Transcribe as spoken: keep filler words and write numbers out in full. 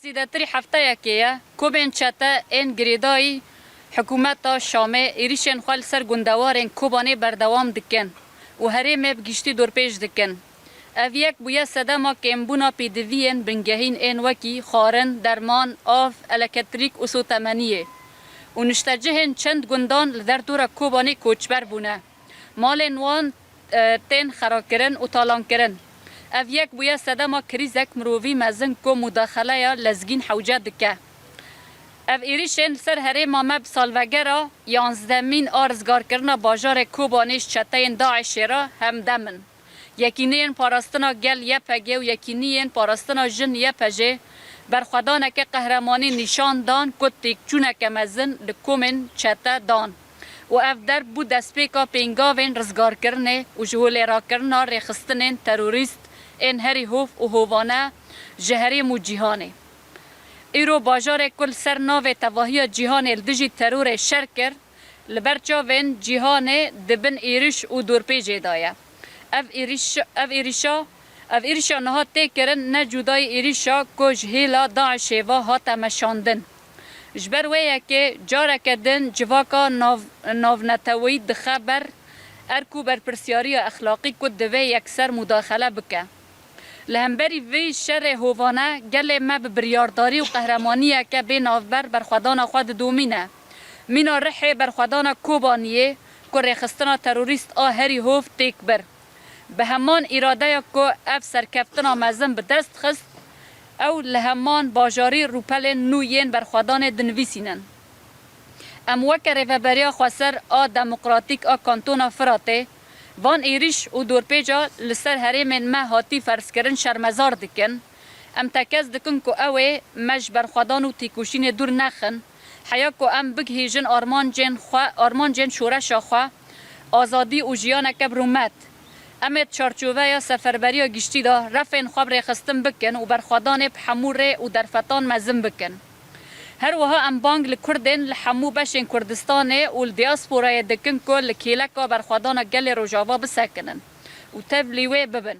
Zêdetirî hefteyekê ye, komên çete ên girêdayî hikûmeta Şamê êrîşên xwe li ser gundewarên Kobanê berdewam dikin û herêmê bi giştî dorpêç dikin. Ev yek bûye sedema kêmbûna pêdiviyên bingehîn ên wekî xwarin, derman, av, elektrîk û sotemeniyê û niştecihên çend gundan li derdora Kobanê koçber bûne. Malên wan, e, tên xerakirin û talankirin. Ev yek bûye sedema krîzek mirovî mezin ku mudaxeleya lezgîn hewce dike. Ev êrîşên li ser herêma me bi salvegera yanzdemîn a rizgarkirina bajarê Kobanê ji çeteyên DAIŞê re hemdem in. Yekîneyên Parastina Gel, Y P G, û Yekîneyên Parastina Jin, Y P J, berxwedaneke qehremanî nîşan dan ku têkçûneke mezin li komên çete dan û ev derb bû destpêka pêngavên rizgarkirinê û ji holêrakirina rêxistinên terorîst ên herî hov û hovane ji herêm û cîhanê. Îro bajarê ku li ser navê tevahiya cîhanê li dijî terorê şer kir, li ber çavên cîhanê di bin êriş û dorpêcê de ye. Ev êriş, ev êrişa, ev êrişa niha tê kirin ne cudayî êrişa ku ji hêla DAIŞê ve hate meşandin. Ji ber wê yekê careke din civaka nav-, navneteweyî dixe ber erk û berpirsiyariya exlaqî ku divê yekser mudaxele bike. Li hemberî vê şerê hovane gelê me bi biryardarî û qehremaniyeke bê navber berxwedana xwe didomîne. Mîna Rihê berxwedana Kobaniyê ku rêxistina terorîst a herî hov têk bir. Bi heman îradeya ku ev serkeftina mezin bi dest xist, ew li heman bajarî rûpelên nû yên berxwedanê dinivîsînin. Em weke Rêveberiya Xweser a Demokratîk a Kantona Firatê van êrîş û dorpêca li ser herêmên me hatî ferzkirin şermezar dikin. Em tekez dikin ku ew ê me ji berxwedan û têkoşînê dûr nexin, heya ku em bigihîjin armancên xwe, armancên şoreşa xwe, azadî û jiyaneke bi rûmet. Em ê di çarçoveya seferberiya giştî de refên xwe bi rêxistin bikin û berxwedanê bi hemû rê û derfetan mezin bikin. Her wiha em bang li Kurdên li hemû beşên Kurdistanê û li diasporayê dikin ku li kêleka berxwedana gelê Rojava bisekinin û tevlî wê bibin.